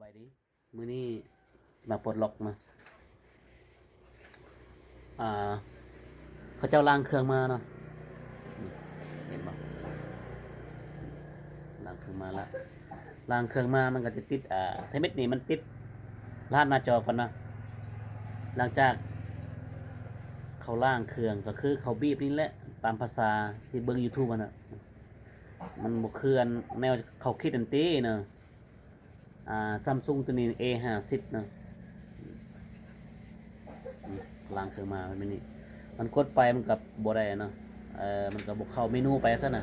ສະບາຍດີ ມື້ນີ້ມາປົດລັອກນະ ອ່າ ເຂົາເຈົ້າລ້າງເຄື່ອງມາເນາະ ນີ້ ເຫັນບໍ່? ລ້າງເຄື່ອງມາລະ ລ້າງເຄື່ອງມາມັນກໍຈະຕິດ ອ່າ ທຳອິດນີ້ມັນຕິດລະຫັດໜ້າຈໍກ່ອນນະ ຫຼັງຈາກເຂົາລ້າງເຄື່ອງ ກໍຄືເຂົາບີບນີ້ແຫຼະ ຕາມພາສາທີ່ເບິ່ງຢູທູບຫັ້ນນະ ມັນບໍ່ຄືອັນແນວເຂົາຄິດຫັ້ນຕິເນາະ. ອ່າ ຊຳຊຸງໂຕນີ້ ເອຫ້າສິບເນາະ ນີ້ ລ້າງເຄື່ອງມາແບບນີ້ ມັນກົດໄປມັນກໍບໍ່ໄດ້ເນາະ ເອີ ມັນກໍບໍ່ເຂົ້າເມນູໄປຊັ້ນນະ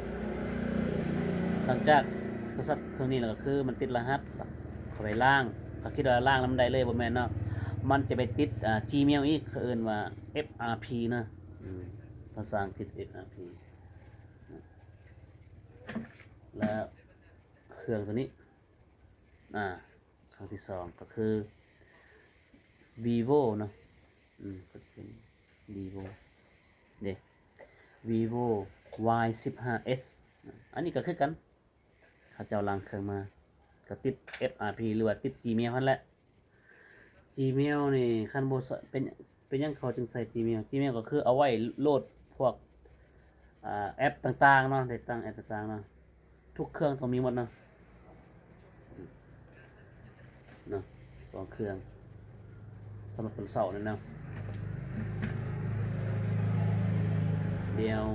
ຫຼັງຈາກໂທລະສັບເຄື່ອງນີ້ແລ້ວກໍຄືມັນຕິດລະຫັດ ເຂົາໄປລ້າງ ເຂົາຄິດວ່າລ້າງແລ້ວມັນໄດ້ເລີຍ ບໍ່ແມ່ນເນາະ ມັນຈະໄປຕິດ ອ່າ ຈີເມວອີກ ເຂົາເອີ້ນວ່າ ເອັຟອາພີ ເນາະ ອືມ ພາສາອັງກິດ ເອັຟອາພີ ແລ້ວ ເຄື່ອງໂຕນີ້ ອ່າ ຄັ້ງທີສອງກໍຄື ວີໂວ ເນາະ ອືມ ກໍເປັນ ວີໂວ ເດ້ ວີໂວ ວາຍສິບຫ້າເອັດ ອັນນີ້ກໍຄືກັນ ເຂົາເຈົ້າລ້າງເຄື່ອງມາ ກໍຕິດ ເອັຟອາພີ ຫຼືວ່າຕິດຈີເມວຫັ້ນແຫຼະ ຈີເມວນີ້ ຄັນບໍ່ໃຊ້ ເປັນ ເປັນຫຍັງເຂົາຈຶ່ງໃຊ້ຈີເມວ? ຈີເມວກໍຄືເອົາໄວ້ໂຫຼດພວກ ອ່າ ແອັບຕ່າງໆເນາະ ຕິດຕັ້ງແອັບຕ່າງໆເນາະ ທຸກເຄື່ອງຕ້ອງມີໝົດເນາະ ເນາະ ສອງເຄື່ອງ ສຳລັບຕອນເຊົ້ານີ້ເນາະ ດຽວ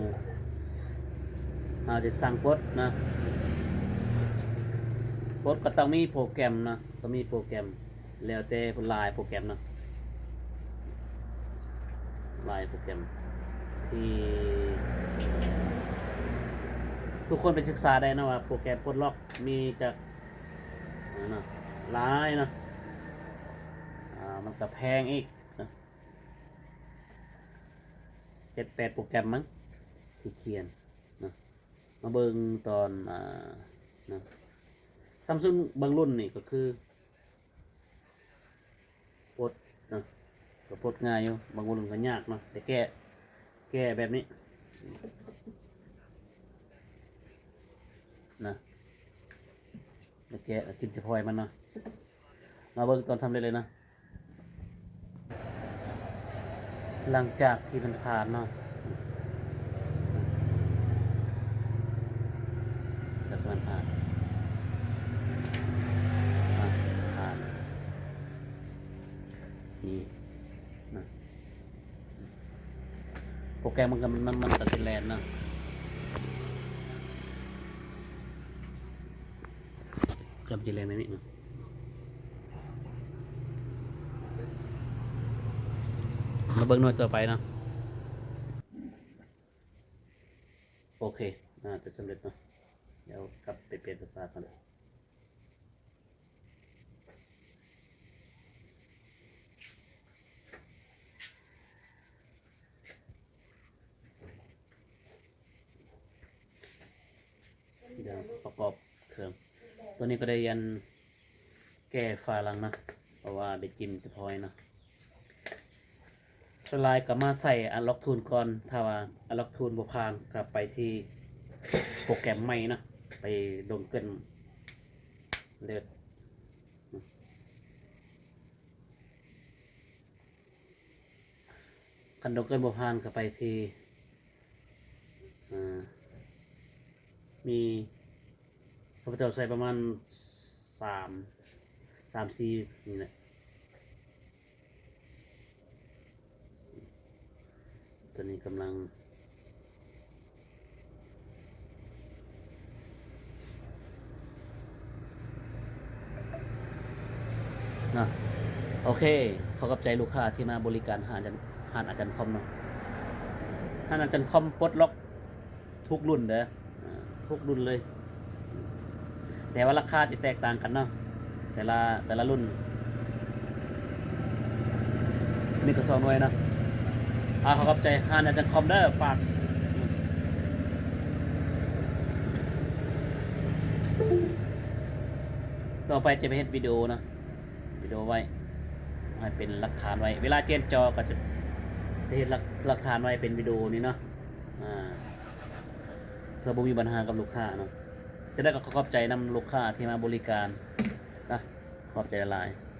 ເຮົາຈະສັ່ງປົດເນາະ ປົດກໍຕ້ອງມີໂປຣແກຣມເນາະ ຕ້ອງມີໂປຣແກຣມ ແລ້ວແຕ່ຫຼາຍໂປຣແກຣມເນາະ ຫຼາຍໂປຣແກຣມ ທີ່ທຸກຄົນໄປສຶກສາໄດ້ເນາະວ່າໂປຣແກຣມປົດລັອກມີຈັກ ເນາະ ຫຼາຍເນາະ ອ່າ ມັນກໍແພງອີກເນາະ ເຈັດແປດໂປຣແກຣມມັ້ງທີ່ຂຽນເນາະ ມາເບິ່ງຕອນ ອ່າ ເນາະ ຊຳຊຸງບາງລຸ້ນນີ້ກໍຄື ປົດເນາະ ກໍປົດງ່າຍຢູ່ ບາງລຸ້ນກໍຍາກເນາະ ແຕ່ແກ້ ແກ້ແບບນີ້ນະ ແລ້ວແກະ ແລ້ວຖິ້ມແຕ່ຟອຍມັນເນາະ ມາເບິ່ງຕອນສຳເລັດເລີຍເນາະ ຫຼັງຈາກທີ່ມັນຜ່ານເນາະ ຈາກທີ່ມັນຜ່ານ ອ່າ ຜ່ານ ນີ້ນະ ໂປຣແກຣມມັນກໍ ມັນ ມັນກໍຊິແລ່ນເນາະ ໂປຣແກຣມຊິແລ່ນແບບນີ້ເນາະ ມາເບິ່ງໜ່ວຍຕໍ່ໄປເນາະ ໂອເຄ ໜ້າຈະສຳເລັດເນາະ ດຽວກັບໄປປ່ຽນພາສາກ່ອນເດີ. ດຽວປະກອບເຄື່ອງ ໂຕນີ້ກໍໄດ້ອັນ ແກ້ຝາຫຼັງເນາະ ເພາະວ່າໄດ້ຈິ້ມແຕ່ພອຍເນາະ. ສ່ວນຫຼາຍກໍມາໃສ່ອັນລັອກທູນກ່ອນ ຖ້າວ່າອັນລັອກທູນບໍ່ຜ່ານກໍໄປທີ່ໂປຣແກຣມໃໝ່ເນາະ ໄປດົງເກີນເລີດ. ຄັນດົງເກີນບໍ່ຜ່ານກໍໄປທີ່ ອ່າ ມີ ຂ້າພະເຈົ້າໃສ່ປະມານສາມ ສາມສີ່ນີ້ແຫຼະ. ຕອນນີ້ກຳລັງ ນະ ໂອເຄ ຂໍຂອບໃຈລູກຄ້າທີ່ມາບໍລິການຮ້ານ ຮ້ານອາຈານຄອມເນາະ. ຮ້ານອາຈານຄອມປົດລັອກທຸກລຸ້ນເດີ ອ່າ ທຸກລຸ້ນເລີຍ ແຕ່ວ່າລາຄາຈະແຕກຕ່າງກັນເນາະ ແຕ່ລະ ແຕ່ລະລຸ້ນ. ນີ້ກໍສອງໜ່ວຍເນາະ. ອ່າ ຂໍຂອບໃຈຮ້ານອາຈານຄອມເດີ ຝາກ ຕໍ່ໄປຈະໄປເຮັດວິດີໂອເນາະ ວິດີໂອໄວ້ ໃຫ້ເປັນຫຼັກຖານໄວ້ ເວລາປ່ຽນຈໍກໍຈະໄດ້ເຮັດຫຼັກ ຫຼັກຖານໄວ້ເປັນວິດີໂອນີ້ເນາະ ອ່າ ເພື່ອບໍ່ມີບັນຫາກັບລູກຄ້າເນາະ. ຈະໄດ້ກໍຂໍຂອບໃຈນຳລູກຄ້າທີ່ມາບໍລິການນະ. ຂອບໃຈຫຼາຍໆ.